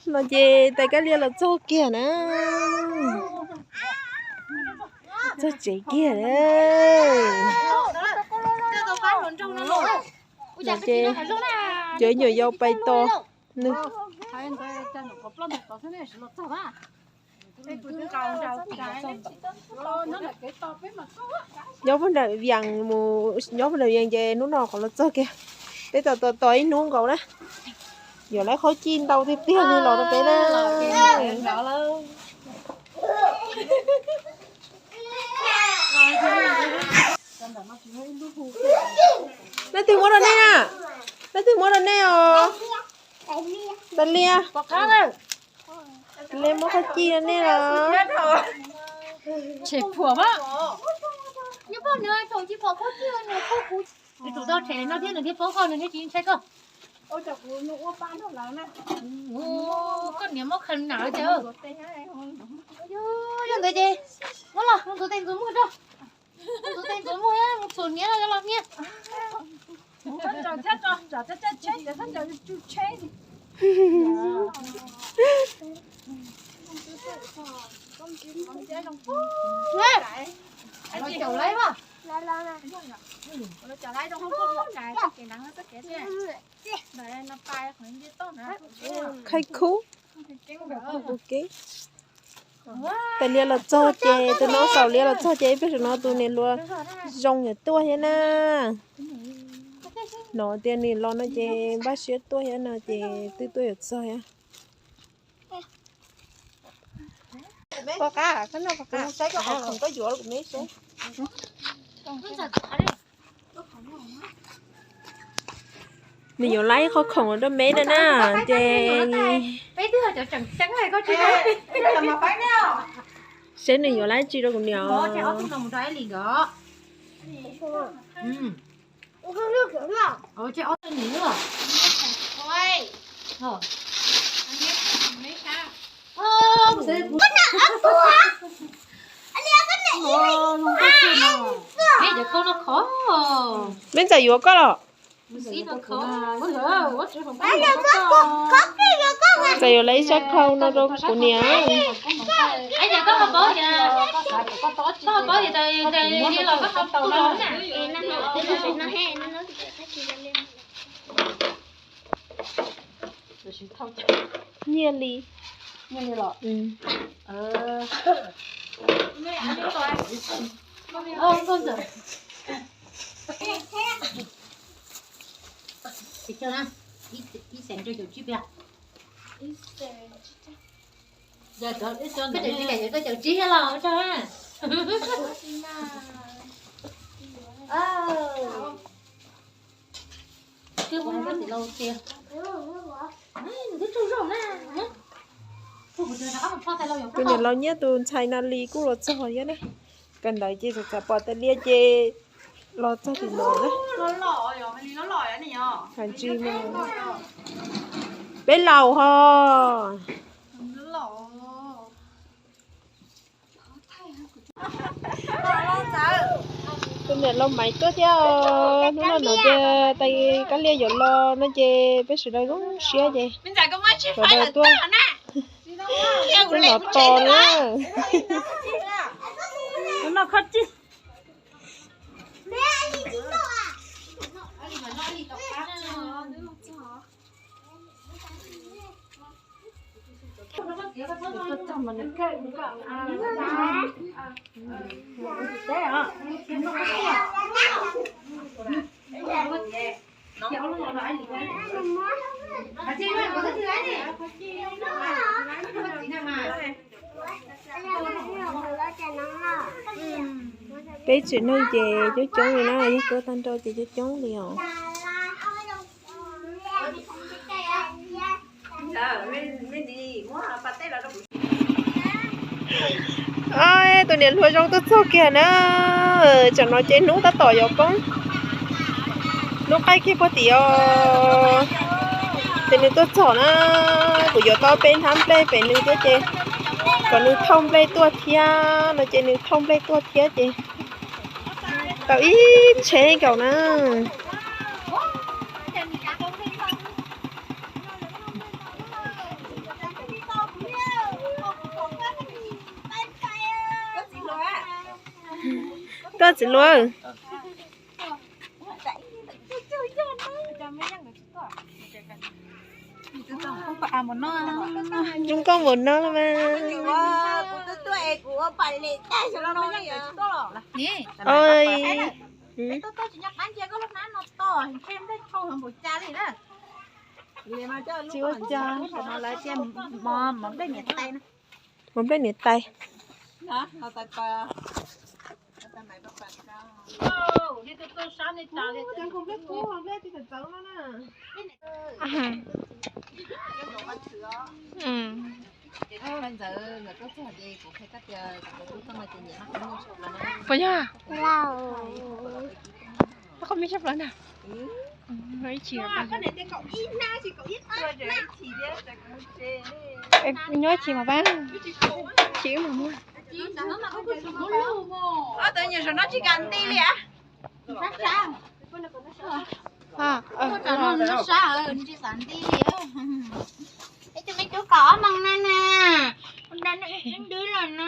No ces tais Kab Lias los txog kiag na. Txog tsev kiag. Ces cov nyuam yaus pais tos nws. Nyob puag nram Vias mus, nyob puag nram Vias ces hnub no qhov los txog kiag. Peb tos tos tos ib hnub nkaus na. Yuav lawv qhaub cij ntau tiag tiag li los rau peb na. Leej twg muab rau nej na? Leej twg muab rau nej os? Tais Lias. Tais Lias muab qhaub cij rau nej los? Tshem phuam mas. Nws pom nws thaum tsis pom qhaub cij nws pom kuv. Nws tsum tau tshem no thiab nws thiaj paub koj, nws thiaj tsis ntshai koj. Koj niam muab khaws nam ces. Yog ntawd ces muab los ntxuav tes ntxuav muag rau. Ntxuav tes ntxuav muag, mus txhuam niam los los hnia. Caum laiv mas. Khai khub. Tais Lias los txog ces tus no xaus Lias los txog ces peb saum no tus niam hluas zoo yuav tuaj thiab na. Hnov tias nws los no ces npaj siab tuaj thiab no ces twb tuaj yuav txog thiab. Pov qab, koj noj pov qab, saib koj qhov khoom koj yuav kuv me saib. Nws yuav laib qhov khoom rau me na na, ces saib nws yuav laib tsi rau kuv niam. Peb ntxawm yuav koj los? Ntxawm yuav laib ib sab khau no rau kuv niam. Nyiaj li. Koj caum tsib los ua tsaug na. Tus niam laus Nyiaj tus ntxhais Na Lis kuj los txog thiab na. Kawm ntawv ces txawm pom Tais Lias ces los txog tim no na. Hais ntsis mas peb laus ho. Tus niam laus Maiv tuaj thiab os. Hnub no hnov tias Tais Kab Lias yuav los no ces peb sawv daws zoo siab ces sawv daws tuaj. Twb hnov tos na. Peb tsev neeg ces coob coob li na, yog tuaj tag nrho ces coob coob li os. Tus niam hluas zoo tuaj txog kiag na. Tsam no ces hnub tab tom yuav poob, hnub qaij kiag puag tim os. Ces nws tuaj txog na, kuv yuav tau peb hnab nplej pem nws thiab ces kom nws thauj nplej tuaj thiab no ces nws thauj nplej tuaj thiab ces tau ib tsheb nkaus na. Koj txiv hluas. Zoo nkauj npaum no los mas. Oj, tsis ua cas. Mov nplej niam tais. Puas yog? Koj me tshaj plaws ntag. Ib chim, nyob ib chim mas pab, chim wb mam muag. Sab, sab, sab, tsis xav nti li. Es tus me tub kaum ob moos na na, ua da ib ntwv lawm na.